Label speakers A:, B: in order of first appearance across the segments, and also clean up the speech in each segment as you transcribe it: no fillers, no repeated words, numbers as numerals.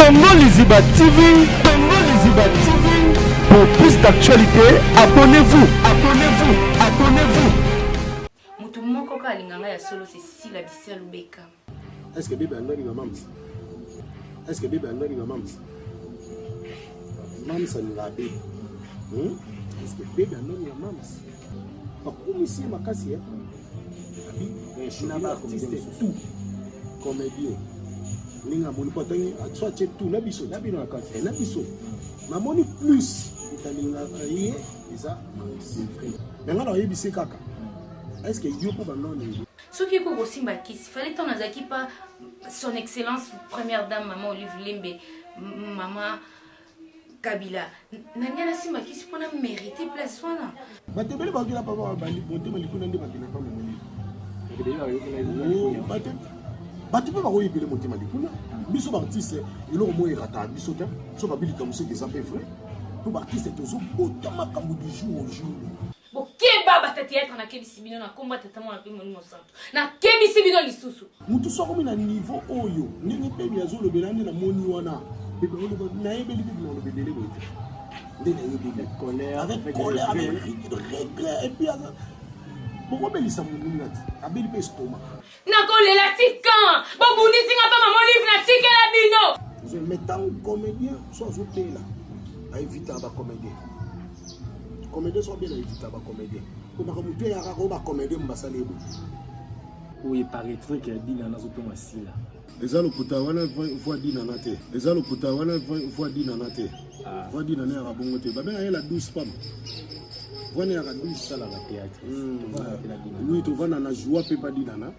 A: Congo Liziba TV, Congo Liziba TV. Pour plus d'actualités, abonnez-vous, abonnez-vous, abonnez-vous.
B: Moto moko kaka alinga ngai ya solo c'est Sila Bisalu Beckham.
C: Est-ce que bébé andani na mams? Est-ce que bébé andani na mams? Mams alingaka bébé. Est-ce que bébé andani na mams? Bakumisi ye makasi eh? Na ba artiste tout comédien ndenge amoni mpo atangi so atie tout na biso na bino na kati na biso namoni plus moto alingaka ye eza me ngai nayebisi kaka est ce que yo mpo banoni
B: Soki eko kosimba kisi fallait ntango nazalaki pa son excellence première dame mama Olive Lembe, mama Kabila, nani anasimba kisi mpo na mérite place wana.
C: Bato ebele bakokela papa bali motema likuna nde bakenda pa momoni bato mpe bakoyebele motema likuna. Biso baartiste, eloko moko erataka biso te. So babi likambo soki eza mpe vrai, mpo baartiste tozobota makambo du jour au jour.
B: Bokeba bata théâtre, nakebisi bino na komba tata mwana mpe molimo santo, nakebisi bino lisusu.
C: Motu so akomi na niveau oyo ndenge bebi azolobela, nde namoni wana bebe oloba nayebeli bebi na oloba ebele boye te, nde nayebeli
D: colère
C: avec colère, avec regret, et puis bokobelisa moninga ti abeli mpe estomac.
B: Nakolela tika bobundisi nga mpa mama Olive, natikela bino.
C: Mais ntango comédien so azobela, aevitaka bacomédien. Comédien so abela, aevitaka bacomédien, po makambo te eyaka kaka oyo bacomédien mo basali ye boye.
D: Oyo paraîtrait que Dina nazotonga Sila.
C: Eza lokuta wana, voix Dinana te. Eza lokuta wana, voix Dinana te. Voix Dinana yaka bongo te. Babenga ye la douce pam, voix ne yaka douce.
D: Salaka théâtre.
C: Oui, tovanda na joie mpe pa Dinana.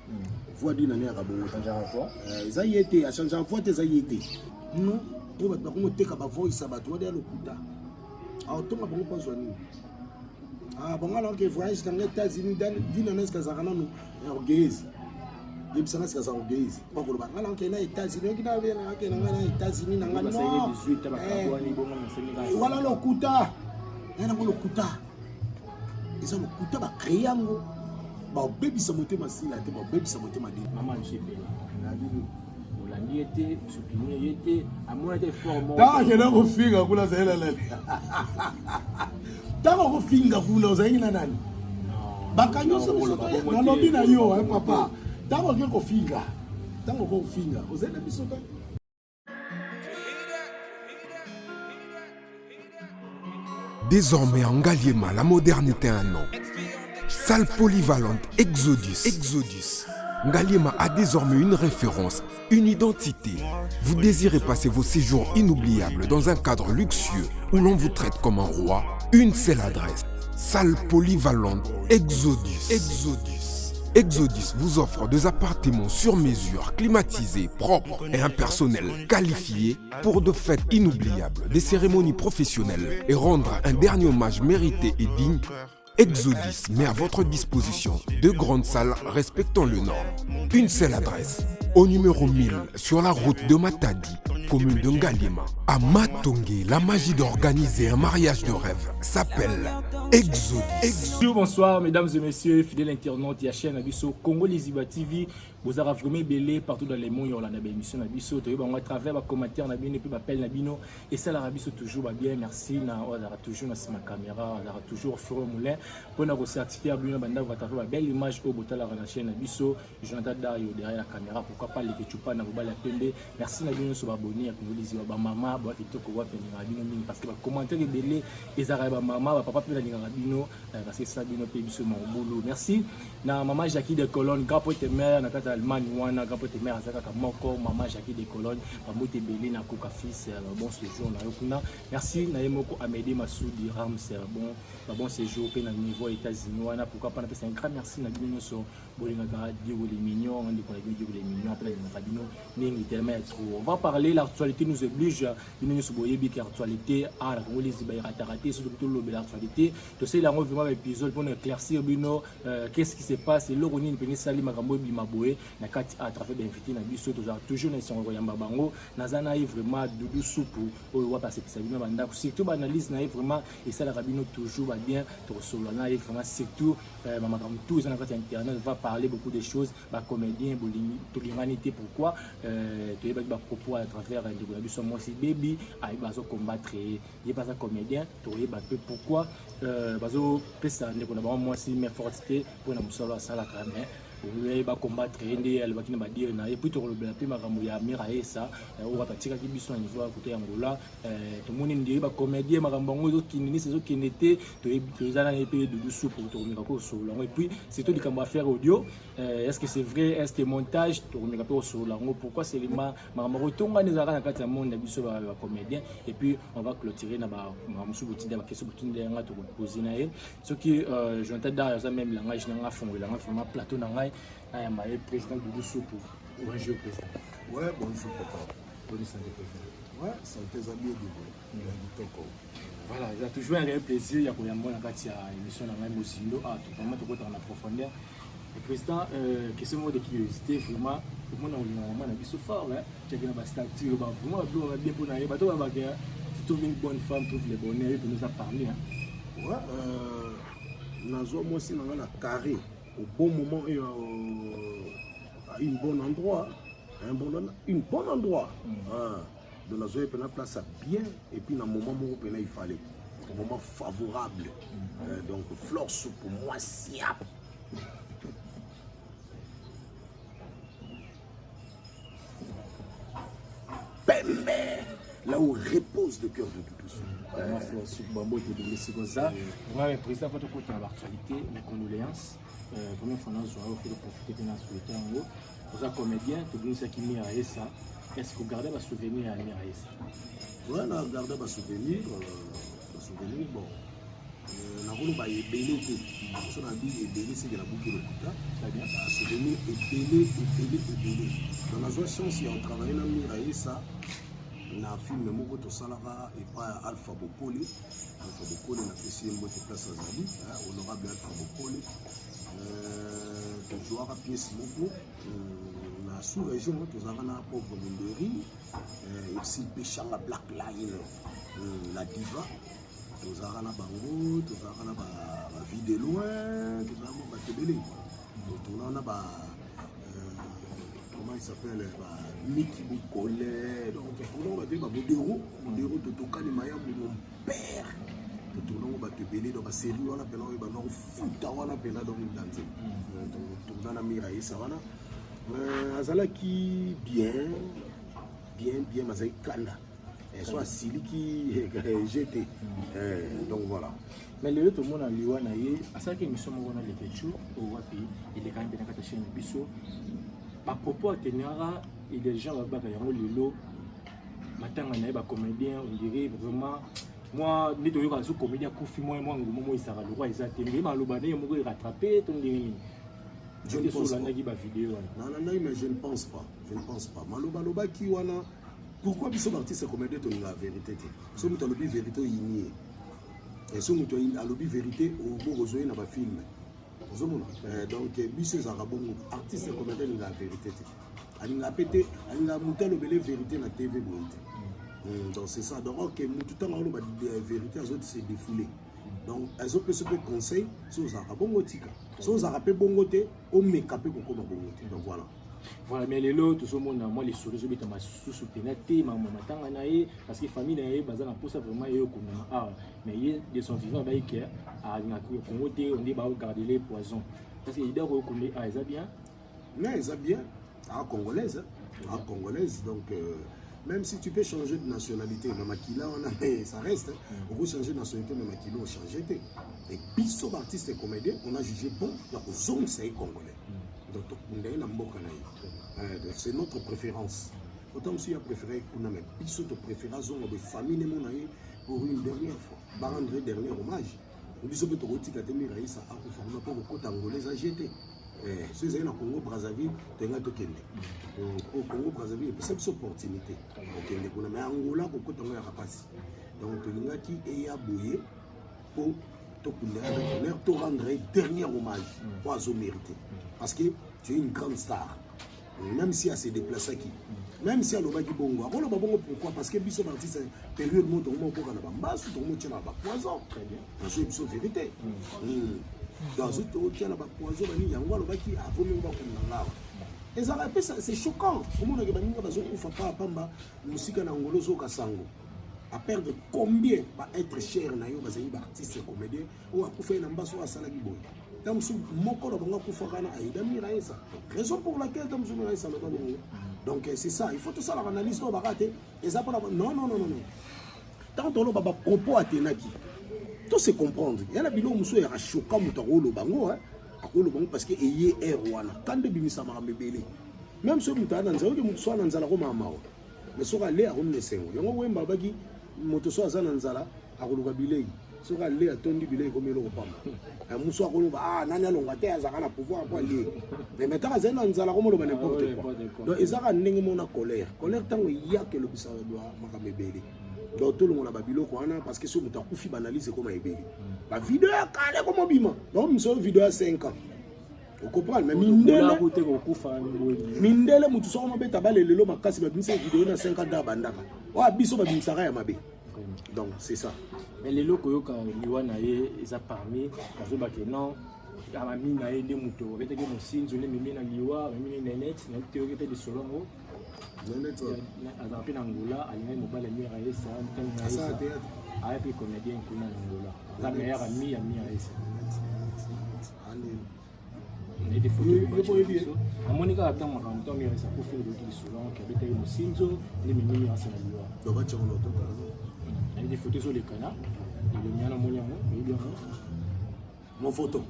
C: Voix Dinana yaka bongo te. Eza ye te, achange voix te, eza ye te. Non, oyo bato bakomi oteka bavoice ya bato wana ya lokuta, aotonga bango mpo azwa nini? Ah, bango alaki voyage nanga États-Unis. Dinana eske azalaka nanu orgueilleuse? Yebisanga, sika azalaka orgueilleuse mpo koloba nga nakokende na États-Unis, oki nakende nga na États-Unis nanga? Non, wana lokuta ya nango, lokuta, eza lokuta. Bacréer yango, babebisa motema Sila te, babebisa motema Dina.
D: Mama Jebela olandi ye te, soutenir ye te, amona te effort moko.
C: Ntango akenda kofinga kuna, azali na nani? Ntango akofinga kuna, ozalaki na nani? Baka nyonso biso nalobi na yo, papa, ntango oke kofinga, ntango okoki kofinga, ozali na biso te.
E: Désormais en Ngaliema, la modernité a un nom. Salle polyvalente Exodus. Exodus. Ngaliema a désormais une référence, une identité. Vous désirez passer vos séjours inoubliables dans un cadre luxueux où l'on vous traite comme un roi? Une seule adresse. Salle polyvalente Exodus. Exodus. Exodus vous offre des appartements sur mesure, climatisés, propres et un personnel qualifié pour de fêtes inoubliables, des cérémonies professionnelles et rendre un dernier hommage mérité et digne. Exodus met à votre disposition deux grandes salles respectant le normes. Une seule adresse, au numéro 1000 sur la route de Matadi, commune de Ngaliema. À Matonge, la magie d'organiser un mariage de rêve s'appelle Exodus.
D: Bonjour, bonsoir, mesdames et messieurs, fidèles internautes ya chaîne na biso Congo Liziba TV. Bozalaka vraiment ebele partout dans le monde, olanda ba émission na biso, toyeba yango à travers ba commentaire na bino mpe baappel na bino, esalaka biso toujours ba bien. Merci na oyo azalaka toujours na nsima caméra, azalaka toujours fur moulin mpona kocertifier bino bandako à travers ba belle image oyo botalaka na chaîne na biso. Jonathan Dario derrière la caméra, pourquoi pas Leke Chupa na mobali ya pembe. Merci na bino nyonso baabonné ya Congo Liziba, bamama boya kitoko wapi, nalingaka bino mingi parce que bacommentaire ebele ezalaka ya bamama, bapapa mpe nalingaka bino parce que esala bino mpe biso mobulu. Merci na mama Jackie de Cologne, grand pote mère na kati ya Allemagne wana. Grand pote mère aza kaka moko, mama Jackie de Cologne. Bambote ebele na Koka fils, bon séjour na yo kuna. Merci na ye moko Amédée Masudi Rams, bon séjour mpe na niveau ya États-Unis wana. Pourquoi pas napesa un grand merci na bino nyonso bolingaka Diego les Mignons, ndeko na bino Diego les Mignons mpe nalingaka bino mingi tellement ya trop. On va parler, l'actualité nous oblige. Bino nyonso boyebi ke actualité a na Congo Liziba erataka te. Soki tolobela actualité, tosali yango vraiment baépisode mpona éclaircir bino qu'est-ce qui se passe, eloko nini mpena esali makambo ebima boye na kati. À travers bainvité na biso, tozala toujours na esengo koyamba bango. Naza na ye vraiment Dudu Supu, oyo wapi asepesa bino bandako, surtout baanalyse na ye vraiment esalaka bino toujours babien. Tokosolola na ye vraiment surtout bamakambo tout eza na kati ya internet. Va parler beaucoup de choses. Bacomédien tolingani te, pourquoi? Toyebaki bapropos à travers travers ndeko na biso mwasi Baby ayi bazo combattre ye. Ye baza comédien, toyeba mpe pourquoi bazopesa ndeko na bango mwasi main forte te mpona mosala asalaka, mais ye bacombattre ye nde alobaki na badire na ye. Puis tokolobela mpe makambo ya Miraesa oyo wapi atikaki biso na niveau ya kote ya Angola. Tomoni nde bacomédien makambo yango ezokende nisi ezokende te. Toza na ye mpe Doudou Supu, tokomeka kosolola yango. Et puis surtout likambo affaire audio, est-ce que c'est vrai, est-ce que montage, tokomeka mpe kosolola yango, pourquoi seulement makambo kotongani ezalaka na kati ya monde na biso bacomédien. Et puis on va clôturer na makambo mosusu botinda, baquestion botinda yanga, tokopose na ye. Soki Jonathan Dar aza même langage na nga, afongolanga vraiment plateau na ngai, nayamba ye, président Doudou Supu. Bonjour président.
C: Ouais, bonjour papa.
D: Bonne santé, président.
C: Ouais, santé eza bien, debo ya kitoko.
D: Voilà, eza toujours un réel plaisir ya koyamba na kati ya émission na ngai Mozindo. Ah, vraiment tokotaka na profondeur. Le président, question moko de curiosité vraiment, omona kolinga mama na biso fort, tiaki na bastatut, loba vraiment babiloko mabe mpona ye. Bato babaka tu trouves une bonne femme, trouve le bonheur, ye mpenza oza parmi, hein.
C: Ouais, nazwa mwasi na nga na carré au bon moment et à une bon endroit, un bon, une bon endroit. Ah, donc nazwa ye mpena place ya bien et puis na moment moko mpena il fallait moment favorable. Donc Flore Supu, mwasi ya pembe, là où repose le cœur de Doudou Supu.
D: Vraiment Flore Supu, bambo te sikoza. Vraiment le président, faut tokota na baactualité. Mes condoléances, première fois nazwa oyo, faut profiter mpe na souhaiter yango. Oza comédien, tobimisaki Miraesa, est ce que ogarde basouvenir ya Miraesa?
C: Ouais, na garde basouvenir, basouvenir bon, nakoloba ebele te. So na bi ebele seke nabuki lokuta. Basouvenir ebele, ebele, ebele. Donc nazwa chance ya kotravaille na Miraesa na film moko tosalaka epai ya Alpha Bokole. Alpha Bokole, napesi ye mbote place azali, honorable Alpha Bokole. Tozwaka pièce moko na sous région, tozalaka na Pauvre Monderi, Ursile Peshanga, Black Line, la Diva, tozalaka na bango, tozalaka na bavie de loin, tozalaka mo bato ebele. Tournaka na ba, comment il s'appelle, ba Miki Bokole. Donc totournaka bato ba Modero, Modero, totokani Mayambu, mon père, totournaka bato ebele. Donc basérie wana mpena oyo banda kofuta wana mpena, donc danze tourna na Miraesa wana. Azalaki bien, bien, bien, azalaki kanda so asiliki jete. Donc voilà.
D: Mais lelo tomona liwa na ye, asalaki émission moko na Lekechu oyo wapi elekaki mpe na kati ya chaîne na biso. Bapropos atenaka et les gens babaka yango. Lelo matanga na ye, bacomédien, on dirait vraiment moi nde toyokaka so comédien akufi, mwa mwa nguma mo ezalaka lokwa eza te. Nde maloba ndenge moko erattrape to ndenge nini?
C: Je ne pense pas.
D: Olandaki bavideo wana?
C: Nalandaki, mais je ne pense pas, je ne pense pas. Maloba alobaki wana, pourquoi biso baartiste comédien tolingaka vérité te? So moto alobi vérité, oyini ye. So moto alobi vérité, obokozwa ye na bafilme, ozomona. Donc biso ezalaka bongo, artiste comédien alingaka vérité te, alingaka mpe te, alingaka moto alobele vérité na TV boye te. Donc c'est ça. Donc ok, motu ntango aloba vérité, azoti se défouler. Donc azopesa mpe conseil: so ozalaka bongo, tika. So ozalaka mpe bongo te, omeka mpe kokóma bongo te. Donc voilà.
D: Voilà, mais lelo tozomona mwa lisolo ezobetama susu mpena te, makambo matanga na ye, parce que famille na ye baza na mposa vraiment ye okondama awa, mais ye de son vivant abayike alingaki Kongo te, onde baogardele poison, parce que ida koyokonde awa eza bien.
C: Mais eza bien, a congolaise, a congolaise. Donc même si tu peux changer de nationalité, mais makila wana ça reste. Oko changer de nationalité, mais makila ochange te. Et biso baartiste et comédien, on a jugé bon ya kozongisa ye congolais. Donc tokunda ye na mboka na ye. Donc c'est notre préférence. Autant mosusu ya préféré kuna, mais biso topréféré azonga boye, famille nemona ye pour une dernière fois, barendre dernier hommage. Biso mpe tokotika te Miraisa akufa kuna, mpo kokota Angola eza je te. So ezali na Congo Brazzaville, toyenga tokende po Congo Brazzaville epesa biso opportunité kokende kuna, mais Angola kokota yango yaka mpasi. Donc tolingaki eya boye mpo tokunda avec honneur, to rendre dernier hommage po azomérité, parce que tu es une grande star. Même si ase déplaçaki, même si alobaki bongo, akoloba bongo pourquoi? Parce que biso baartiste, période mo tokoma okoka na bambasu, tokoma otia na bapoison, nazoyi biso vérité. Donc azoki tokotia na bapoison banini, yango alobaki avomi ngo bakunda ngawa. Ezalaka mpe c'est choquant omonake baninga bazokufa paa pamba mosika na ngolo ozoyoka sango a perdre combien ba être cher na yo bazali ba artiste comédien oyo akufa ye na mbaso oyo asalaki boye ntango mosusu moko na bango akufaka na aida miraesa raison pour laquelle ntango mosusu miraesa aloba bongo. Donc c'est ça, il faut tosalaka analyse to baka te eza mpona non, non, non, non, non. Ntango toloba bapropos atenaki to se comprendre ya na biloko mosusu eyaka choquant, moto akoloba yango, akoloba yango parce que eye aire wana kanda ebimisa makambo ebele. Même soki moto aya na nzala, oyoki moto so aza na nzala akomaka mawa, mais soki ale akomi na esengo. Yango wemba abaki moto so aza na nzala akoluka bilei, soki ale atondi, bilei ekomi eloko pamba. Mosu akoloba: "Ah, nani alongwa te, azalaka na pouvoir po alie." Mais ntango azali na nzala akomoloba n'importe quoi. Donc ezaka ndenge mona colère, colère ntango eyaka elobisaka makambo ebele. Donc tolongola babiloko wana parce que soki moto akufi, baanalyse ekoma ebele, bavideo ya kala ekoma obima. Donc miso video ya 5 ans, ocomprendre. Mais mindele, mindele motu soko mobeta bale lelo makasi, babimisa video na 5 ans da bandaka oyo biso babimisaka ya mabe. Donc c'est ça.
D: Mais lelo koyoka liwa na ye eza parmi bazobake non, amami na ye nde moto abetaki mosinzo nde memi na liwa, memi Nenete. Nayebi te, oyoki mpe lisolo yango? Azala mpe na Angola, alingaki mobali ya Mira Esa. Aya mpe comédien kuna na Angola, aza meilleur ami ya Mira Esa. Nayebi foto namoni kaka ntango makambo ntango Mira Esa akufi, oyoki lisolo yango ke abetaki mosinzo nde memi Mira Esa na liwa. Nayebi foto ezolekana elongi wana, namoni yango, oyebi yango?
C: Mon photo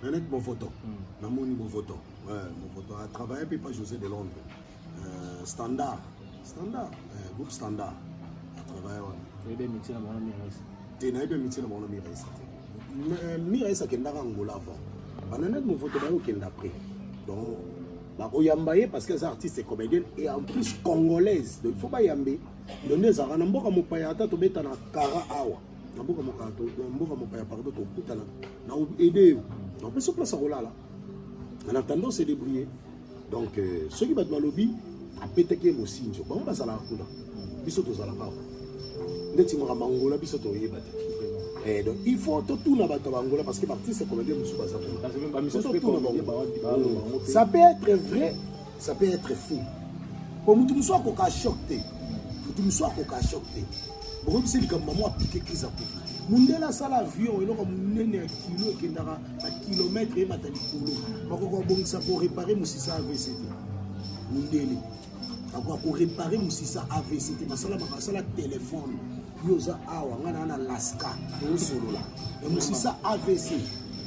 C: Nanette, mon photo. Namoni mon photo, ouais, mon photo a travaillé mpe pas José de Londres, Standard, Standard, groupe Standard a travaillé wana.
D: Oyebi amitié na bango na Mira Esa?
C: Te, nayebi amitié na bango na Mira Esa te. Mira Esa akendaka Angola avant, bananette movoto baye okende après. Donc bakoyamba ye parce que aza artiste et comédienne et en plus congolaise, donc il faut bayambe. Donc nde ezalaka na mboka mopaya, ata tobeta na kara awa na mboka mopaya, mboka mopaya, pardon, tokutana na aide yo, donc mpe place akolala en attendant se débrouiller. Donc soki bato balobi apetaki ye mosinzo, bango bazalaka kuna, biso tozalaka awa ndeti makambo Angola biso toyeba te. Donc il faut totuna bato ya Bangola parce que baartiste comédien mosusu baza kuna. Ça peut être vrai, ça peut être faux. Po motu mosusu akoka choc te, motu mosusu akoka choc te. Bokoyebisa likambo mamo apike crise, akufi. Mundele asala avion, eloko monene ya kilo ekendaka bakilomètre, emata likolo, bakoka kobongisa koréparer mosisa AVC te. Mundele akoka koréparer mosisa AVC te. Basalamaka, asala telefone, yo oza awa, ngai naa na Alaska, tozosolola. Me mosisa AVC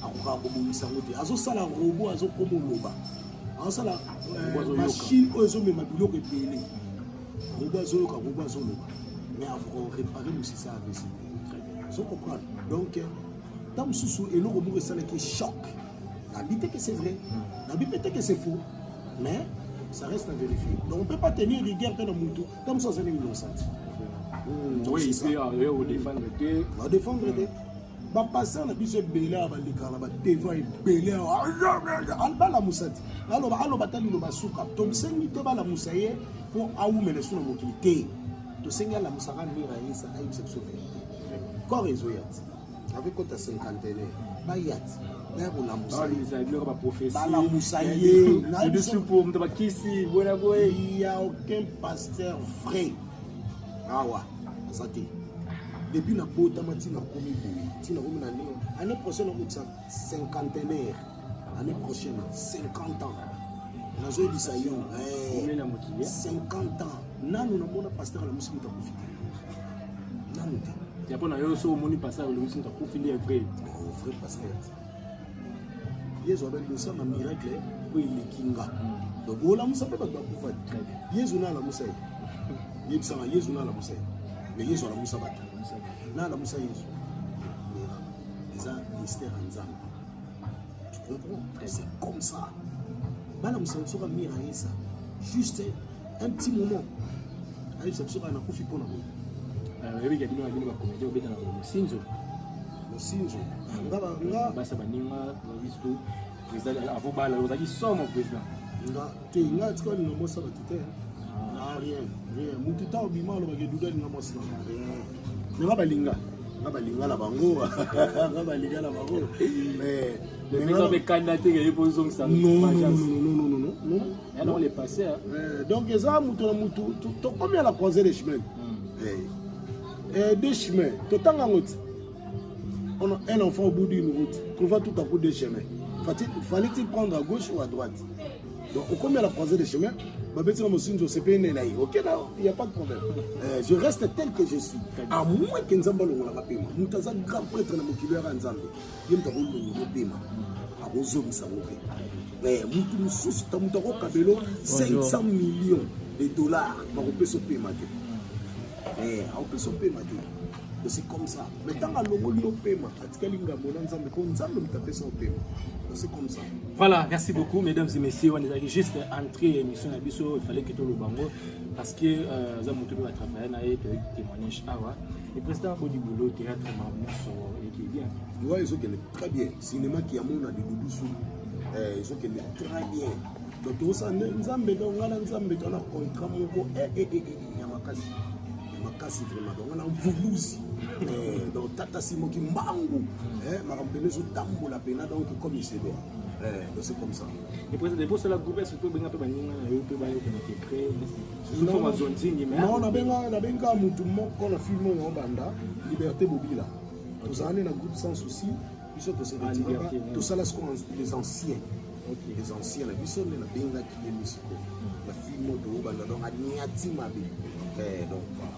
C: akokaka kobongisa yango te. Azosala robot, azokoma oloba, azosala machine oyo ezomema biloko ebele, robot azoyoka, robot azoloba, mais akoka koréparer mosisa AVC te. Ozo comprendre? Donc ntango mosusu eloko moko esalaki choc. Nabi te que c'est vrai, nabi mpe te que c'est faux, mais ça reste à vérifier. Donc on peut pas tenir rigueur mpe na mutu ntango mosusu azali innocente.
D: Odéfendre te.
C: Badéfendre te. Bapasteur na biso ebele awa balekaka na bateva ebele awa, balamusa te. Aloba, aloba ta liloba suka. Tosengi te balamusa ye mpo awumela esu na mokili te. Tosengi alamusaka Mira Yesa, ayebisa biso vérité. Corps ezoya te avec kota cinquantenaire, baya te, baya kolamusa, balamusa ye.
D: Moto bakisi bona boye.
C: Il y a aucun pasteur vrai awa, aza te. Depuis nabotama ntina komi boye, ntina komi na ndenge, année prochaine okotisa cinquantenaire, année prochaine 50 ans, nazoyebisa yo, 50 ans, nanu namona pasteur alamusi moto akufi te, nanu te.
D: Ya mpo na yo, so omoni pasteur olobi moto akufi nde vrai?
C: Vrai pasteur te. Yesu abali kosala miracle oyo eleki nga, donc olamusa mpe bato bakufa te. Yesu na alamusa ye, yebisanga, Yesu na alamusa ye, mais Yesu alamusa bato na alamusa Yesu, miracle eza mystère ya Nzambe, tu comprends? C'est comme ça. Balamusa biso ka Mira Yesa juste un petit moment, ayebisa biso kaka nakufi mpona boye.
D: Oyebika bino na bino bacomédien obeta na mosinzo.
C: Mosinzo nga nga.
D: Basa baninga biso, président avo bala ozalaki somo président.
C: Nga te, nga tika alinga mwasi bato te na rien, rien. Mutu ta obima alobaka Eduda alinga mwasi nanga, rien. Me nga balinga, nga balinga na bango, nga balinga na bango, mais
D: mekanda te ye mpo ozongisa.
C: Non, non, non, non, non, non. Non.
D: Non, le passé. Hein.
C: Donc eza moto na motu tokomi à la croisée des chemins. Deux chemins. Totanga yango ti. On a un enfant au bout d'une route trouva tout à coup deux chemins. Fallait-il prendre à gauche ou à droite? Donc okomi à la croisée des chemins, babeti na mosinzo osepeli nde na ye. Ok, na il y a pas de problème. Je reste tel que je suis. À moins que Nzambe alongolaka pema. Moto aza grand prêtre na mokili oyo Nzambe. Ye moto akolongola pema. Akozongisa ngo te. Mais mutu mosusu ta moto akokabelo 500 millions de dollars bakopesa opema te. Akopesa opema te. C'est comme ça. Mais ntango alongoli yo pema, atikali ngambo na Nzambe, mpo Nzambe moto apesa opema. C'est comme ça.
D: Voilà, merci beaucoup mesdames et messieurs. On est juste entrée émission na biso, il fallait que tout le bango parce que za moto ba travailler na ye témoignage awa. Le président Bodi Boulot théâtre ma nyonso et qui est bien.
C: Ouais, ezokende très bien. Cinéma qui amona de Doudou Sou. Ezokende très bien. Donc tosala Nzambe, donc nga na Nzambe to na contrat moko ya makasi. Ya makasi vraiment. Donc nga na mvuluzi. Donc tata Simoki mbangu. Makambo pene ezotambola pena donc comme il se doit. Donc c'est comme ça.
D: Et président, depuis cela groupe surtout benga pe baninga na yo pe bayo ko intégrer surtout ma zone zingi mais
C: Non, nabenga mutu moko na film oyo banda Liberté Bobila. Tozalani na groupe Sans Souci, biso tose
D: Ah, Liberté, oui.
C: tosala siko les anciens.
D: Ok.
C: Les anciens na biso nde nabengaki ye misiko na film oyo toobanda, donc aniati mabe. Donc voilà.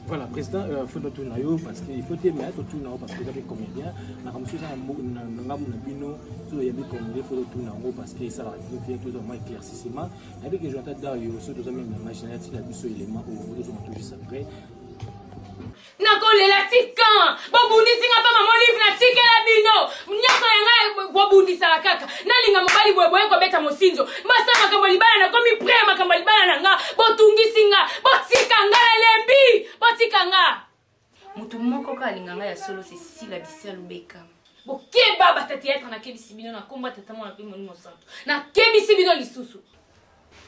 D: Voilà, président, faut totuna yo parce que il faut te mais totuna yo parce que vous avez comédien. Na comme ça na ngambu na bino so yabi comédien, faut totuna yango parce que ça va bien tout vraiment éclaircissement. Nabi que Jonathan Dario so toza même na machine ya tina biso élément oyo tozoma tout juste après.
B: Nakolela tika bobundisi nga mpa mama Olive, natikela bino nyonso ya ngai. Bobundisaka kaka nalinga mobali boye boye kobeta mosinzo, basala makambo ya libala. Nakomi prêt ya makambo ya libala na nga. Botungisi nga, botika nga, nalembi, botika nga. Motu moko kaka alinga ngai ya solo, Cécile Bisalu Beka. Bokeba bata théâtre, nakebisi bino na kombo ya Tata, Mwana mpe Molimo Santo. Nakebisi bino lisusu,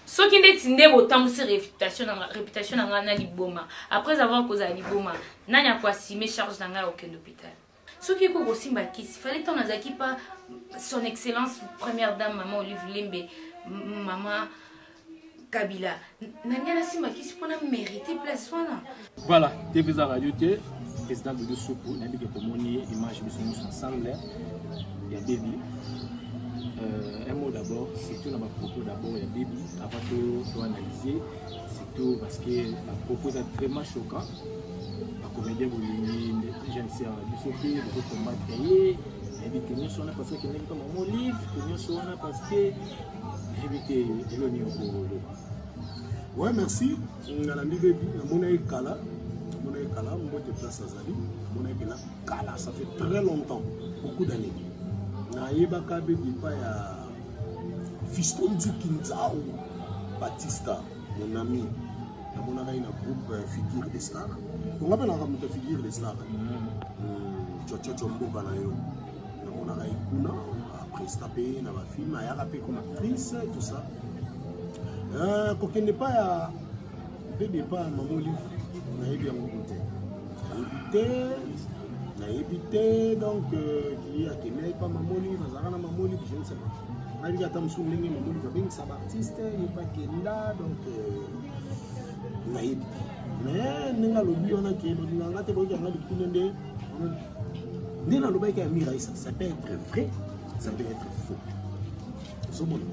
B: soki ndeti nde botambusi réputation na ngai na liboma, après avoir kozala liboma, nani akoassume charge na ngai ya kokende hôpital? Soki eko kosimba kisi, fallait ntango nazalaki pa Son Excellence Première Dame Mama Olive Lembe, Mama Kabila, nani anasimba kisi mpona mérité place wana?
D: Voilà, TV za radio te, président Doudou Soupu, nayebi ke tomoni image biso nyonso ensemble ya Baby. Un mot d'abord, surtout na bapropos d'abord ya Baby avant to analyser, surtout parce que bapropos eza vraiment choquant. Bacomédien bolingi jeune sœur na biso te, bozocombattre ye. Nayebi te, nyonso wana parce que akendaki mpa mama Olive to nyonso wana parce que nayebi te eloni okoloba.
C: Ouais, merci. Nalandi Bebi, namona ye kala, namona ye kala. Mbote place azali, namona ye mpena kala, ça fait très longtemps, beaucoup d'années. Nayebaka Bebi epai ya Fiston Nzuki Nzau Batista, mon ami. Namonaka ye na groupe Figure de Star. Tonga mpe naka moto ya Figure de Star, Tshotshotso mboka na yo. Namonaka ye kuna apresta mpe na bafilm, ayaka mpe comme actrice, tout ça. Kokende pa ya Bebe epa ya mama Olive, nayebi yango te, nayebi te, nayebi te. Donc ki akende epa mama Olive, azalaka na mama Olive, je ne sais pas. Nayebi ata mosusu ndenge mama Olive abengisa baartiste, ye pa akenda. Donc nayebi te, mais ndenge alobi wana ke bolinganga te, boyoki yanga likuna nde nde nalobaki ya Miraisa, ça peut être vrai, ça peut être faux. Ozomona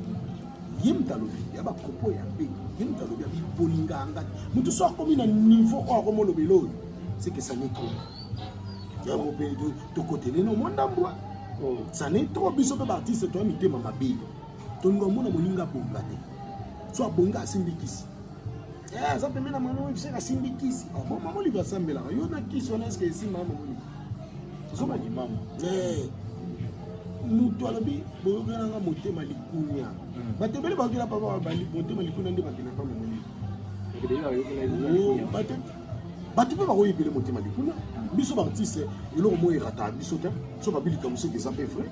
C: ye moto alobi ya bapropos ya be, ye moto alobi abi bolinganga te. Moto so akomi na niveau oyo akomi olobela oyo, c'est que ça n'est trop. Yango mpe tokotele no mwa ndambwa, ça n'est trop. Biso mpe baartiste toya mitema mabe, tolinga omona moninga abonga te. So abonga, asimbi kisi, aza pembe na mama Olive, asimbi kisi. Bon, mama Olive asambelaka yo na kisi wana, eske esimba mama Olive?
D: Ozomona
C: moto alobi boyokelanga motema likunya. Bato ebele bayokela papa motema likunya nde bakenda pa mama Olive. Bato mpe bakoyebele motema likunya. Biso baartiste, eloko moko erataka biso te. So babi likambo soki eza mpe vrai,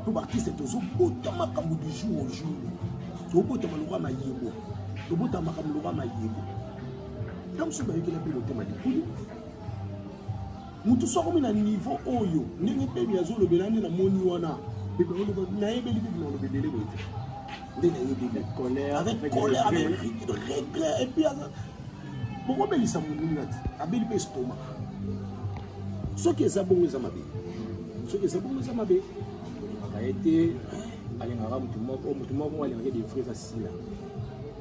C: po baartiste tozobota makambo du jour au jour, tobotama lokwa mayebo, tobotama makambo lokwa mayebo. Ta mosusu bayokela mpe motema likunya. Motu so akomi na niveau oyo ndenge Bebi azolobela nde namoni wana Bebi aloba, nayebeli Bebi na oloba ebele boye te. Nde nayebi
D: Avec colère,
C: avec
D: avec
C: colère,
D: regret.
C: avec regret, et puis bokobelisa moninga te, abeli mpe estomac. Soki eza bongo, eza mabe. Soki eza bongo, eza mabe.
D: Olingaka ye te, alingaka motu moko, motu moko alingaka de vrai, eza Sila.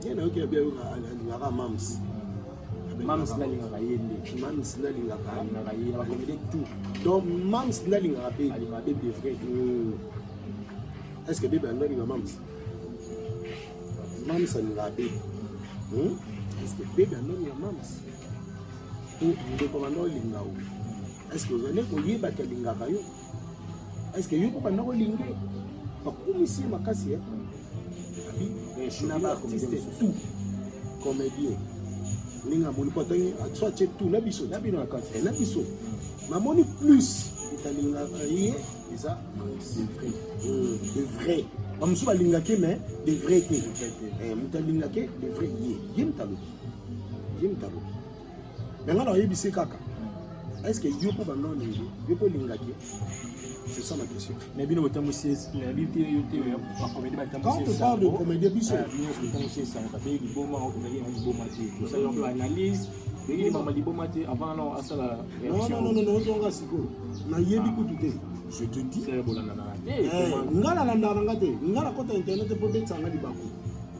C: Ye nayoki abi alingaka Mams.
D: Mams nde alingaka ye nde.
C: Mams nde alingaka.
D: Alingaka ye na bacomédie tout.
C: Donc Mams nde alingaka be.
D: Alingaka be de vrai.
C: Est ce que bebe ando alinga Mams? Mams alingaka bebe. Est ce que bebe ando alinga Mams? Po ndeko banda olinga o, est ce que ozali koyebaki alingaka yo? Est ce que yo mpo banda kolinge? Bakumisi ye makasi ye abi na baartiste tout comédien, ndenge amoni po atangi so atie tout na biso.
D: Na bino na kati.
C: Na biso namoni plus moto alingaka ye eza
D: de vrai.
C: De vrai. Bamosusu balingaki, mais de vrai te. Moto alingaki de vrai, ye ye moto alobi, ye moto alobi. Me nga na oyebisi kaka, est ce que yo mpo banda olingi, yo mpo olingaki? C'est ça ma question.
D: Mais bino botambusi, nayebi te, yo te, bacomédie.
C: Quand on parle de comédie, biso
D: Nyonso botambusi esango babeyi liboma, ozalaki yango liboma te, osali yango analyse, oyeki mama liboma te avant nano asala.
C: Non, non, non, non, ozonga sikoyo, nayebi kutu te, je te dis.
D: Bolandana te.
C: Nga nalandaka na nga te. Nga nakota internet mpo betisanga libaku,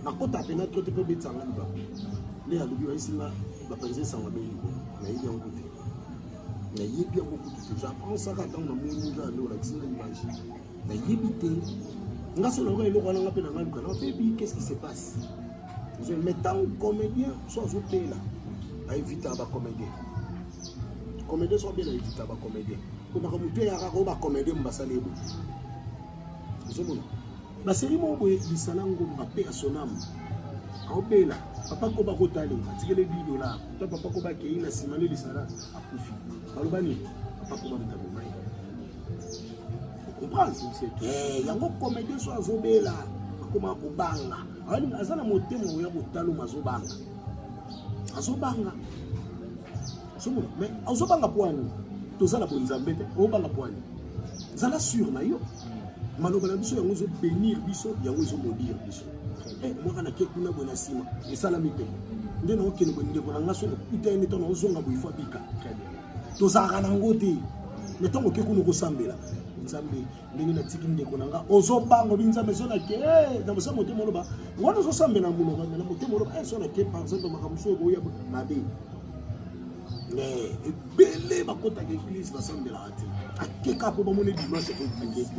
C: nakota pena trop te mpo betisanga libaku. Nde alobi bayesinga bapanzi esango abeyi liboma, nayebi yango te, nayebi yango kutu te. J'apprends ça kaka ntango namoni nga nde olakisi nga image. Nayebi te. Nga so nayoka eloko wana, nga mpe na nga luka na bebi, qu'est-ce qui se passe? Mais ntango comédien so azobela, aevitaka bacomédien. Comédien so abela, aevitaka bacomédien, po makambo te eyaka oyo bacomédien mo basali ebo. Ozomona basérie moko boye, Lisala Ngomba mpe ya Sonam aobela, papa Koba kotale atikele 10 $. Ta papa Koba akei na nsima nde Lisala akufi. Baloba nini? Papa Koba moto abomai. Comprendre yango. Comédien so azobela, akoma kobanga, aza na motema oya kotaloma, azobanga, azobanga. Ozomona, mais ozobanga po ani? Toza na bonzambe te. Obanga po ani? Zala sûr na yo. Maloba na biso yango ezobénir biso, yango ezomaudire biso. Mwaka nake kuna boye, na nsima esalami mpe nde naokende boye. Ndeko na nga so nakuta ye nde ntango naozonga boye, ifo abika. Tozalaka nango te, mais ntango oke kuna, okosambela Nzambe ndenge natiki ndeko na nga, ozobanga obi Nzambe so nake na mosa motema oloba wana, ozosambela monoko na motema oloba so nake, par exemple, makambo so ekoya mabe. Mais ebele bakotaka église, basambelaka te. Akeka mpo bamoni dimanche église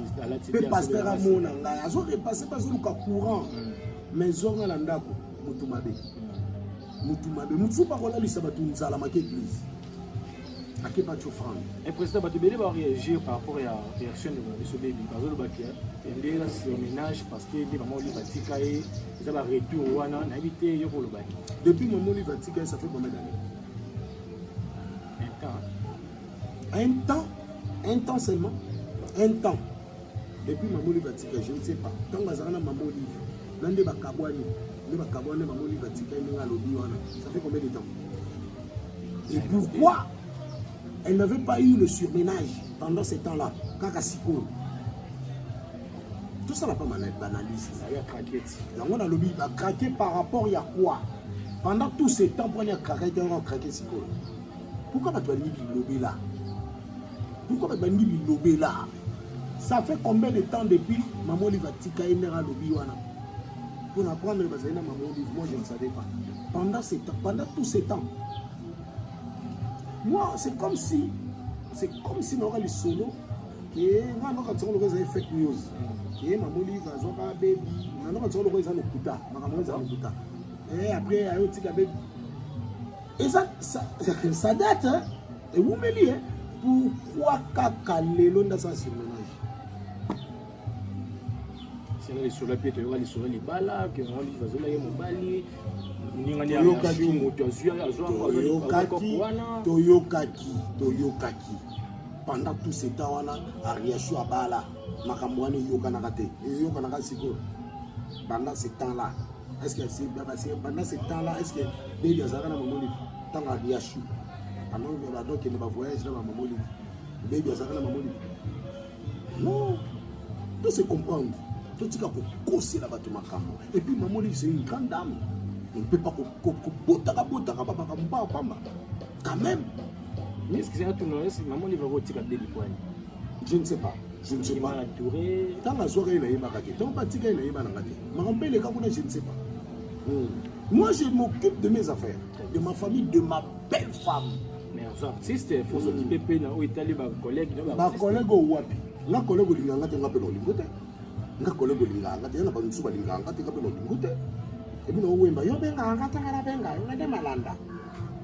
C: mpe pasteur amona ngai azorepasse mpe azoluka courant. Mais zonga na ndako, motu mabe, motu mabe, motu so bakolalisa bato nzala maki église akepa ti offrande.
D: Et président, bato ebele baréagir par rapport ya réaction ndeko na biso Bebi. Bazolobaki nde eza surménage parce que nde mama Olive atika ye, eza baretour wana. Nayebi te, yo kolobaki.
C: Depuis mama Olive atika ye, ça fait combien d'années?
D: Un temps.
C: Un temps, un temps seulement, un temps. Depuis mama Olive atika, je ne sais pas ntango azalaka na mama Olive na nde bakabwani, nde bakabwani, mama Olive atika ye ndenge alobi wana, ça fait combien de temps? Et pourquoi elle n'avait pas eu le surménage pendant ce temps-là? Kaka sikoyo, tout ça n'a pas banaliste. Yango nalobi, bacraquer par rapport ya quoi? Pendant tout ce temps, mponi acraquer te, yango acraquer sikoyo? Pourquoi bato balingi bilobela? Pourquoi bato balingi bilobela? Ça fait combien de temps depuis mama Olive atika ye? Ndenge alobi wana, pour apprendre bazali na mama Olive, moi je ne savais pas. Pendant ce temps, pendant tout ce temps, moi c'est comme si nayoka lisolo ke nga nayoka nsango loko ezali fake news, ke mama Olive azwaka bebi. Nayoka nsango loko eza lokuta, makambo eza lokuta. Et après ayotika bebi, eza ça date, ewumeli. Pourquoi kaka lelo nde asala surmenage?
D: Sena lisolo mpe toyoka lisolo libala ke mama Olive azolaki ye mobali
C: Toyokaki.
D: Moto azwi
C: Toyokaki.
D: Wana.
C: Toyokaki, toyokaki. Pendant tout ce temps wana, Ariashu abala, makambo wana eyokanaka te, eyokanaka sikoyo. Pendant ce temps là, est ce que pendant ce temps là, est ce que Bebi azalaka na mama Olive? Ntango Ariashu bandokende bavoyage na bamama Olive, Bebi azalaka na mama Olive? Non, to se comprendre. Totika kokosela bato makambo. Et puis maman Olive, c'est une grande dame. On ne peut pas kobotaka botaka bamakambo pamba pamba. Quand même.
D: Mais excusez-moi, tout le monde, maman Olive akotika baby poani.
C: Je ne sais pas. Je ne sais pas. Ntango azwaka ye nayebaka te. Ntango batika ye nayebanaka te. Makambo mpe eleka kuna, je ne sais pas. Moi, je m'occupe de mes affaires, de ma famille, de ma belle femme.
D: Mais aux artistes, il faut s'occuper mpe na oyo etali bacollègue.
C: Bacollègue oyo wapi? Nga collègue olingaka nga te, nga mpe na olingo te. Nga collègue olingaka nga te, ya na bato mosusu balingaka nga te, nga mpe na olingo te. Ebi na owemba, yo bengaka nga te, nga nabenga yo, nga nde malanda.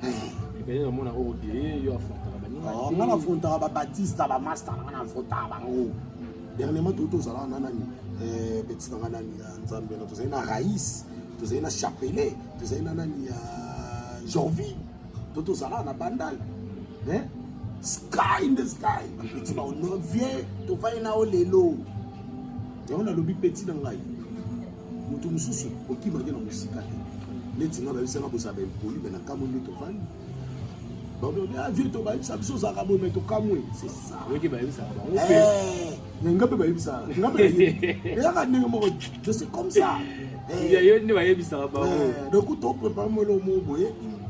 D: Peut-être omona okodeye yo affrontaka baninga.
C: Nga na affrontaka babatista, bamaster na nga, na affrontaka bango. Dernièrement toyo tozalaka na nani, petit na nga nani ya Nzambe na tozali na Raïs, tozali na Chapelet, tozali na nani ya Jorvi, to tozalaka na Bandal. Sky in the sky, bapeti baono vie tovandi na yo lelo. Yango nalobi petit na ngai, moto mosusu okimaki na mosika te. Neti nga bayebisanga bozala baimpoli, me nakamwe nde tovandi. Babi vie to bayebisa biso ozalaka boye, me tokamwe, c'est ça.
D: Oyoki bayebisaka bango mpe.
C: Nga mpe bayebisaka nga mpe eyaka ndenge moko, je sais comme ça.
D: Yo nde bayebisaka bango.
C: Donc toprépare mo eloko moko boye,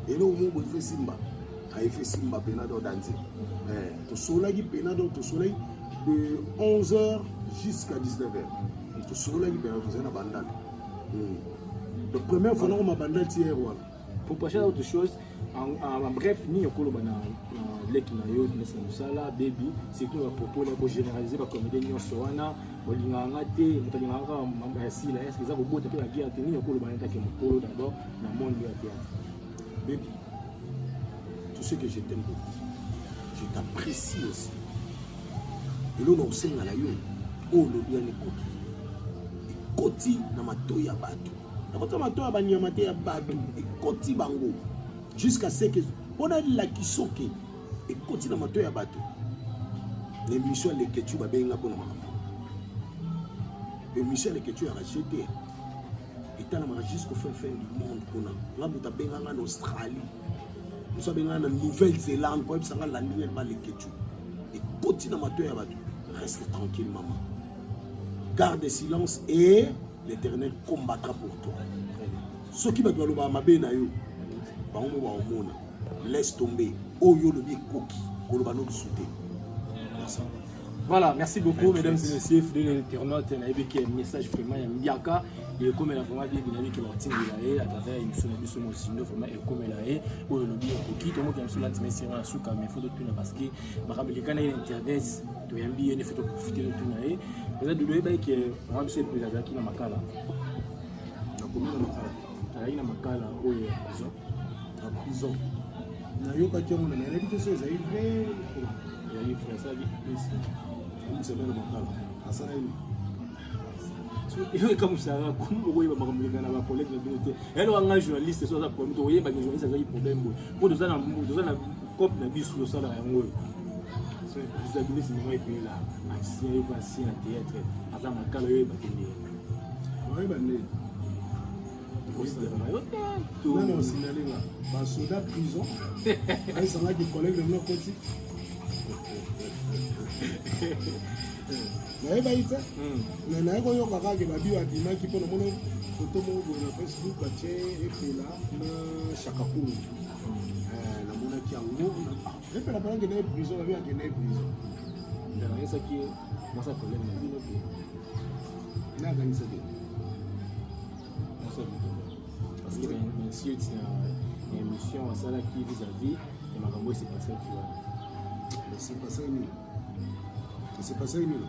C: eloko moko boye fe simba, ayefe simba mpena do danze. Tosolaki mpena, donc tosolaki de 11h jusqu'à 19h, tosolaki mpena, tozali na Bandal. Donc première fois nakoma Bandal ti heure wana.
D: Pour passer à autre chose, en bref, nini okoloba na leki na yo nesi na mosala baby, surtout na propos na kogénéraliser bacomédien nyonso wana, bolingaka nga te, moto alingaka kaka mambo ya sila, est ce que eza kobota mpe baguerre te? Nini okoloba na etake mokolo d'abord na monde ya théâtre?
C: Baby, tu sais que je t'aime beaucoup, je t'apprécie aussi. Eloko na kosenga na yo, oyo olobi yani ekoki ekoti na matoi ya bato, ekoti na matoi ya banyama te, ya bato, ekoti bango jusqu'à ce que mpona elakisa oke ekoti na matoi ya bato. Na émission ya Leketu, babenga mpona makambo émission ya Leketu ya GT etalamaka jusqu'au fin fin du monde. Kuna nga moto abenganga na Australie, moso abenganga na Nouvelle-Zélande po ayebisanga landinga epa Leketu, ekoti na matoi ya bato. Reste tranquille maman, garde silence et l'Éternel combattra pour toi. Soki bato balobaka mabe na yo, bango mo baomona, laisse tomber. Oyo olobi ekoki koloba no lisusu te. Merci.
D: Voilà, merci beaucoup, mesdames et messieurs, fidèles internautes. Nayebi ke message vraiment ya mbiaka ekomela vraiment bien binabi ke batindela ye à travers émission na biso Mosindo, vraiment ekomela ye. Oyo olobi ekoki tomoki ya biso lanti mesera na suka, mais faut totuna parce que makambo eleka na ye na internet, toyambi ye ne faut toprofite totuna ye. Eza Dudu, oyebaki ke mama biso epela azalaki na Makala?
C: Nakomi na Makala.
D: Azalaki na Makala oyo ya prison.
C: Na prison, nayokaki yango, na nayebi te so ezali vrai.
D: Ezalaki vrai, asalaki
C: une semaine na Makala. Asala nini?
D: Ekamusaka komi bokoyeba makambo eleka na bacollègue na bino te. Eloko nga journaliste, so aza problème, tokoyebaki journaliste azalaki problème boye, mpo toza na cope na biso, tosalaka yango. Oyo abilisi mama epela ancien, yo ancien na théâtre, aza Makala, oyo oyebaki nde?
C: Oyeba ndeni?
D: Yo te.
C: Nani osignale nga? Basoda prison ayesangaki collègue na bino akoti, nayebaki te. Me naye koyoka kaka babi abimaki mpo namona foto moko boye na Facebook, batie Epela na Shakakulu. Namonaki yango, Epela mpona akende ye prison, babi akende ye prison.
D: Nayesaki mwasa collègue na bino mpe.
C: Nakanisa te.
D: Mwasa, parce que insulte na émission asalaki vis-à-vis ya makambo esepasaki wana.
C: Esepasaki nini? Esepasaki nini?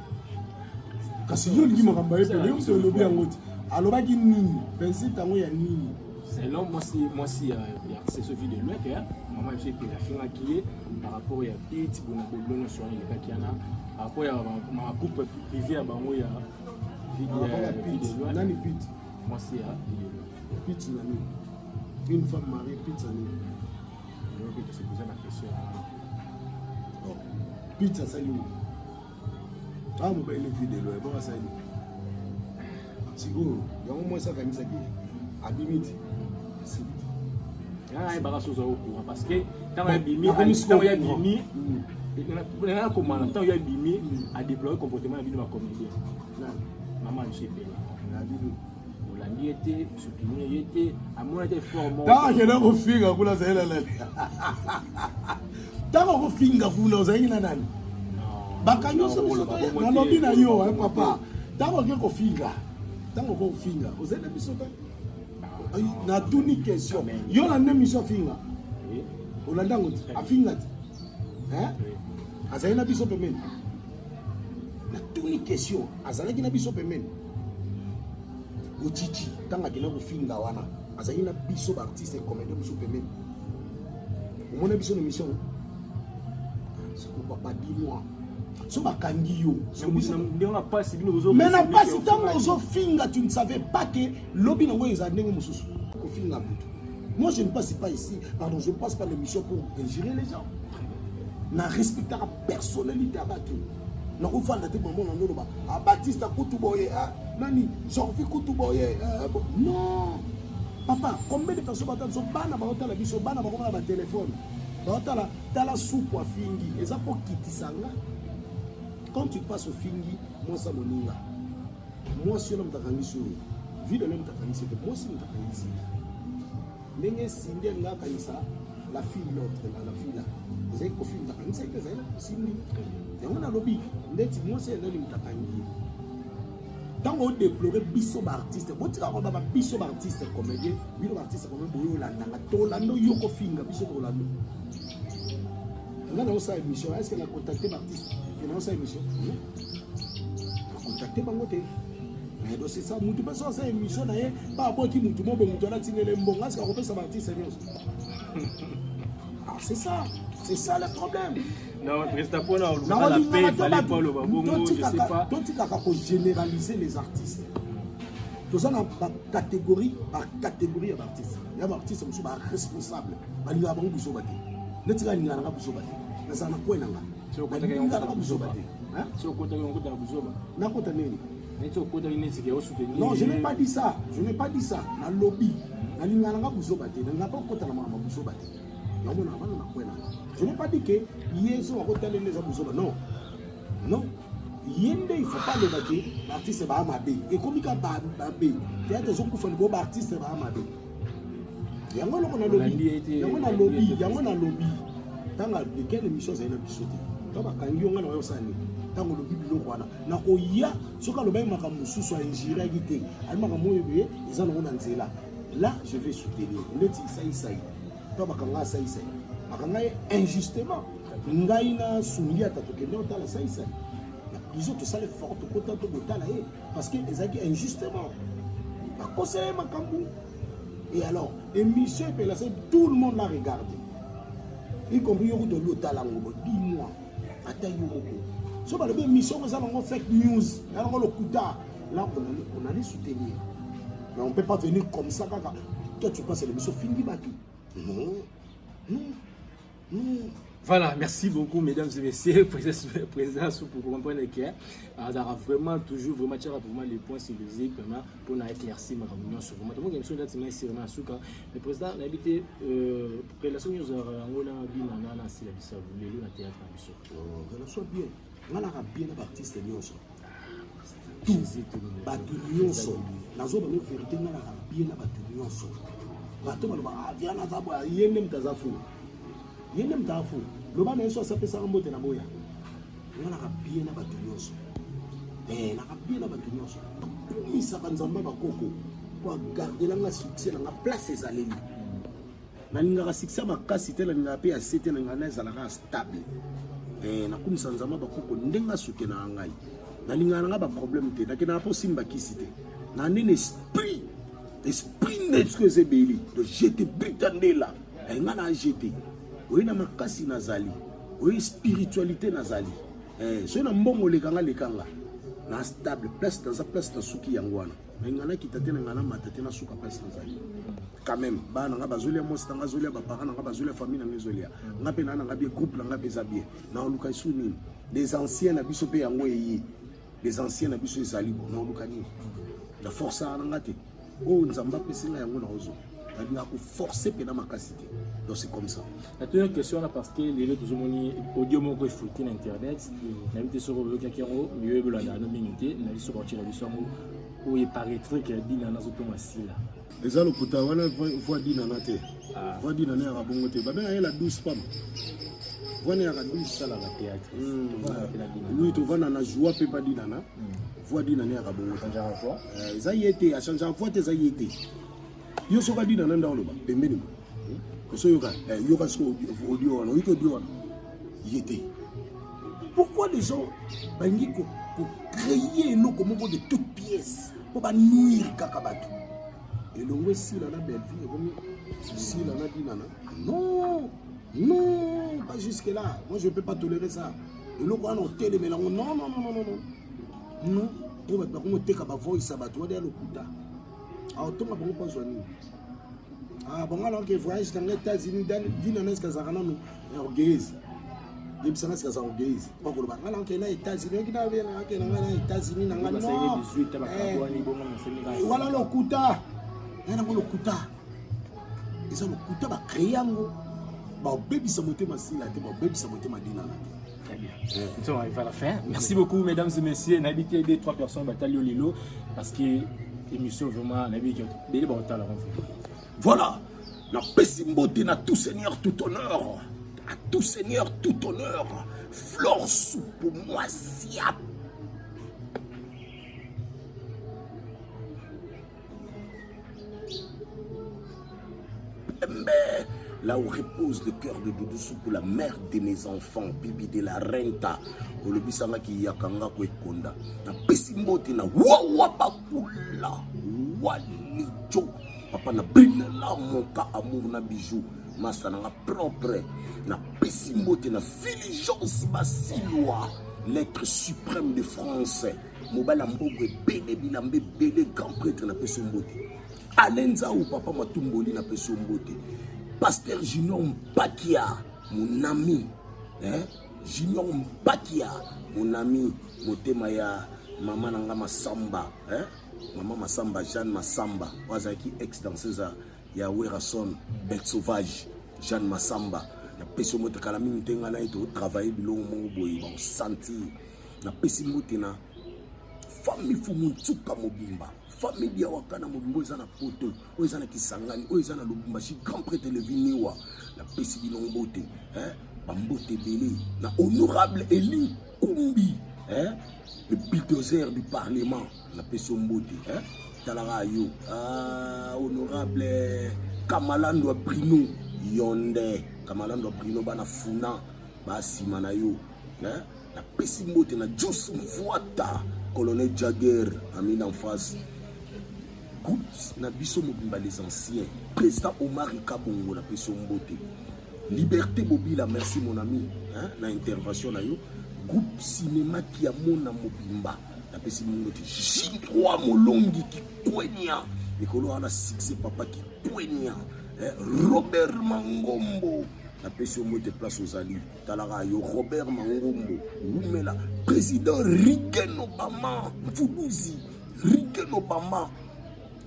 C: Kasi yo olingi makambo ya Epela, yo moto olobi yango te. Alobaki nini? Vincent yango ya nini?
D: Selon mwasi ya artiste Sophie de Loin, ke mama biso Epela afingaki ye par rapport ya pit bona boblo nyonso wana elekaki wana, par rapport ya macouple privé ya bango ya
C: Vie de Loin. Nani pit?
D: Mwasi ya Vie de Loin.
C: Pit na nini? Une femme mariée, pit na nini?
D: Oyoki tose poser ma question.
C: Pit asali nini? Awa mobali Vie de Loin bongo asali nini sikoyo? Yango mwasi akanisaki abimi ti esili
D: te. Nayebaka so ozala courant, parce que ntango abimi, ntango ya bimi, nakomana, ntango ya bimi adéploye comportement na bino bacomédien. Mama biso epela olandi ye te, soutenir ye te, amona te effort moko.
C: Ntango akenda kofinga kuna azali na nani? Ntango akofinga kuna ozalaki na nani? Bakangi biso biso, nalobi na yo papa, ntango oke kofinga, ntango oke kofinga ozali na biso te. Natuni question, yo olanda émission afinga? Olanda yango te? Afinga te, azali na biso pembeni. Natuni question, azalaki na biso pembeni? Otiti, ntango akenda kofinga wana, azalaki na biso baartiste comédien mosusu pembeni? Omona biso na émission? Siko papa, dis-moi, so bakangi yo mais na pasi, ntango ozofinga, tu ne savais pas que lobi nango ezala ndenge mosusu kofinga butu. Moi, je ne passe pas ici, pardon, je ne passe pas l'émission pour injurer les gens. Na respectaka personnalité ya bato. Nakovanda te mama na noloba abatiste kutu boye, nani Jorvi kutu boye. Non papa, combien de personnes batala biso? Bana baotala biso, bana bakoma na batelefone, baotala tala supu afingi. Eza mpo kitisanga. Quand tu passes ofingi mwasi ya moninga, mwasi wana moto akangisi oyo vide na moto akangisi te, mwasi moto akangisi ndenge Cindy alinga akangisa la fille, l'autre la, la fille là, ezali Kofi moto akangisa te, ezali Cindy. Yango nalobi ndeti mwasi ezali moto akangi ye. Ntango odeplore biso baartiste, botika koloba biso baartiste comédien, bino baartiste comédien boyo olandanga, tolanda yo kofinga biso, tolanda. Nga naosala émission, est ce que na contacte baartiste ke naosala émission? Na contacte bango te. Donc c'est ça, mutu mpe so asala émission na ye, ba abwaki mutu mo boye, mutu alatindele mbongo, asika kopesa baartiste nyonso. Ah, c'est ça, c'est ça le problème.
D: Non, président, mpona olukaka la paix, fallait pas oloba bongo, je sais pas.
C: Totikaka kogénéraliser les artistes. Toza na bacatégorie, bacatégorie ya baartiste. Ya baartiste mosusu baresponsable, balingaka bango buzoba te. Neti nga alingaka nanga buzoba te, nazala na kwe na nga, balingaka nanga buzoba te.
D: Si okotaki, okota na buzoba.
C: Nakota nini?
D: Neti okotaki neti ke osoutenir.
C: Non, je n'ai pas dit ça, je n'ai pas dit ça. Nalobi nalingaka nanga buzoba te, nalingaka mpe okota na makambo buzoba te. Yango na avanda na kwe nanga. Je n'ai pas dit que ye so akotala nde eza buzoba. Non, non, ye nde il faut pas aloba ke baartiste baa mabe. Ekomi ka mabe, théâtre ezokufa likolo, baartiste baa mabe. Yango eloko nalobi, yango nalobi, yango nalobi. Ntango lequel émission azali na biso te, ntango bakangi yo, nga na oyo osala nini? Ntango olobi biloko wana, nakoya. Soki alobaki makambo mosusu, ainjiraki te, ali makambo oyo boye eza nango na nzela, là je vais soutenir. Ndeti Saisai, ntango bakanga Saisai, bakanga ye injustement, ngai na sungi ata tokende otala Saisai na prison, tosala effort, tokota tokotala ye parce que ezalaki injustement, bakosela ye makambo. Et alors émission epela, tout le monde l'a regardé, y compris yo kutu olobi otala yango. Bo dis-moi, ata yo moko, so balobi émission eza nango fake news, eza nango lokuta, là on allait soutenir. Mais on peut pas venir comme ça kaka, toi tu passes l'émission, fingi bato. Non, non, non.
D: Voilà, merci beaucoup, mesdames et messieurs, président, président, pour comprendre que azara vraiment toujours vraiment tiens vraiment les points sur les i vraiment pour na éclaircir makambo nyonso vraiment. Donc émission date mais c'est vraiment suka. Le président na habité relation nyonso yango na bina na na sila bisa lelo na théâtre na biso.
C: Relation bien. Ngalaka bien na artiste nyonso. Tout bato nyonso nazoba no vérité, ngalaka bien na bato nyonso. Bato baloba ah viana aza boya, ye nde moto aza fou, ye nde moto aza fou. Loba na ye so asapesaka mbote na boya. Nga naka bien na bato nyonso, naka bien na bato nyonso. Nakumisaka Nzambe bakoko po agardelanga succès nanga place ezaleli. Nalingaka succès makasi te, nalingaka mpe ya se te, nalingaka na ezalaka stable. Nakumisa Nzambe bakoko ndenge asutenaka ngai. Nalingaka nanga baproblème te, nakendaka mpo simba kisi te, na nene esprit, esprit nde soki eza ebele. Donc jete buta ndela nga na jete oye na makasi nazali oye spiritualité nazali soki na mbongo lekanga lekanga na stable place naza, place nasuki yango wana. Nalinga nakita te, na ngai namata te, nasuka place nazali. Quand même bana nanga bazolia, mwasi nanga azolia, baparent nanga bazolia, famille nanga ezolia, nga mpe naa nanga bien, groupe nanga mpe eza bien. Naoluka esu nini? Des anciens na biso mpe yango eye, des anciens na biso ezali bon. Naoluka nini? Na force nanga te, oyo Nzambe apesi ngai yango naozwa. Nalingaka koforce mpena makasi te. Donc c'est comme ça.
D: Natuni question wana parce que lelo tozomoni audio moko efuti na internet. Nayebi te soki oyokaki yango, yo oyebelaka yango mingi te. Nayebi soki otyela biso yango oyo eparaîtrait ke Dinana azotonga Sila.
C: Eza lokuta wana, voix Dinana te. Voix Dinana yaka bongo te. Babenga ye la douce pamba. Voix ne yaka douce.
D: Salaka théâtre.
C: Oui, tovanda na joie mpe pa Dinana. Voix Dinana yaka bongo te. Eza ye te, achangeaka voix te, eza ye te. Yo soki Adinana nda oloba pembeni mo. Osoyoka, yoka sikoyo audio wana, oyoki audio wana. Ye te. Pourquoi les gens balingi kocréer eloko moko de toute pièce mpo banuire kaka bato? Elongo esila na Bellevue, ekomi sila na Dinana. Non, non, pas jusque là. Moi je peux pas tolérer ça. Eloko wana otelemela yango. Non, non, non, non, non, non. Oyo bato bakomi oteka bavoice ya bato wana ya lokuta. Aotonga bango mpo azwa nini? Ah, bango alors que voyage na ngai États-Unis, Dinana eske azalaka nanu orgueilleuse? Yebisanga sika aza orgueilleuse mpo koloba ngai nakokende na États-Unis, oki nakokende ngai na États-Unis na ngai non wana lokuta, ngai nango lokuta, eza lokuta, bacreye yango, babebisa motema Sila te, babebisa motema Dinana te.
D: Très bien. Nous sommes arrivés à la fin. Merci beaucoup, mesdames et messieurs. Nabi deux, trois personnes bataille au lilo parce que émission vraiment nabi bele ba otala.
C: Voilà. Na pesi mbote na tout seigneur tout honneur. À tout seigneur tout honneur. Flore Soupe moi siap. Pembe, là où repose le cœur de Doudou Soukou, la mère de mes enfants, Bibi de la Renta, olobisanga ki yakanga ko ekonda. Na pesi mbote na wawa bakula, walijo, papa na brinela monka amour na bijou, masa nanga propre. Na pesi mbote na Filigence Basilwa, l'être suprême de France. Mobali ya mbongo ebele, bilamba ebele, grand prêtre na pesi mbote. Alain Nzau, papa Matumboli na pesi mbote. Pasteur Junior Mpakia, mon ami, hein? Junior Mpakia, mon ami, motema ya mama nanga Masamba, hein? Mama Masamba, Jeanne Masamba, oyo azalaki ex danseuse ya Werrason, bête sauvage, Jeanne Masamba. Na pesi mbote kala mingi te, ngai na ye totravaille biloko moko boye, bakosentir. Na pesi mbote na famille Fumu Nsuka mobimba, famille Diawaka na mobimba, oyo eza na Poto, oyo eza na Kisangani, oyo eza na Lubumbashi, grand prêtre Levi Niwa, na pesi bino mbote, hein? Bambote ebele na honorable Eli Kumbi, hein? Le bulldozer du parlement, na pesi yo mbote, hein? Talaka yo, ah, honorable Kamalando Bruno Yonde, Kamalando Bruno bana funa ba sima na yo, hein? Napesi mbote na Jus Mvuata, colonel Jagger, ami d'en face. Groupe na biso mobimba les anciens. Président Omar Kabongo napesi yo mbote. Liberté Bobila, merci mon ami, hein, na intervention na yo. Groupe Cinéma Kiamona mobimba napesi mbote. J3 Molongi Kikwenya, mikolo wana succès papa Kikwenya, hein, Robert Mangombo napesi yo mbote place ozali. Talaka yo Robert Mangombo, wumela président Reagan Obama, Mfuluzi Reagan Obama,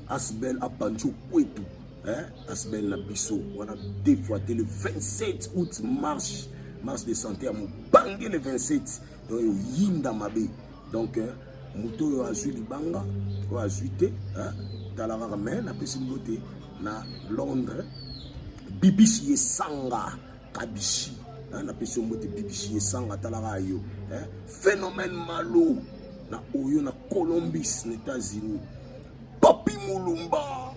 C: Asbel Apancho Kwetu, hein, Asbel na biso wana deux fois le 27 août, marche, marche de santé à Mobange le 27, donc yinda mabe. Donc moto oyo azwi libanga, oyo azwi te, hein, talaka mais napesi mbote na Londres, Bibishi Yesanga Kabishi, hein, napesi yo mbote Bibishi Yesanga, talaka yo, hein, phénomène Malo na oyo na Columbus na États-Unis, Papi Mulumba,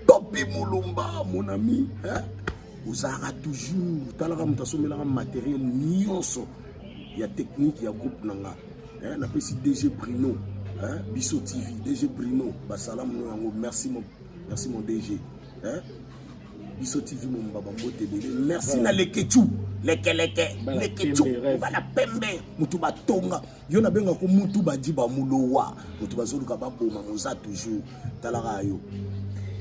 C: Papi Mulumba mon ami, hein, ozalaka toujours talaka moto asomelaka matériel nyonso ya technique ya groupe na nga, hein, napesi DG Bruno, hein, Biso TV, DG Bruno basalamu no yango, merci mon, merci mon DG, hein, Biso TV momba bambote ebele. Merci na Lekechu, lekeleke, Lekechu, bala pembe, mutu batonga. Yo na benga ko mutu badi ba mulowa, mutu bazoluka baboma moza toujours. Talaka yo.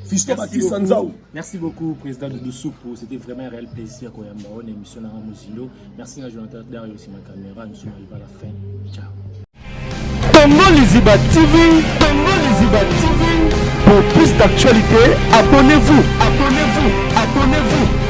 C: Fiston Batista Nzau.
D: Merci beaucoup président Doudou Soupu, c'était vraiment un réel plaisir koyamba on émission na Mozindo. Merci à Jonathan Dario sur ma caméra, nous sommes arrivés à la fin. Ciao.
A: Congo Liziba TV, Congo Liziba. Liziba TV. Pour plus d'actualités, abonnez-vous, abonnez-vous, abonnez-vous.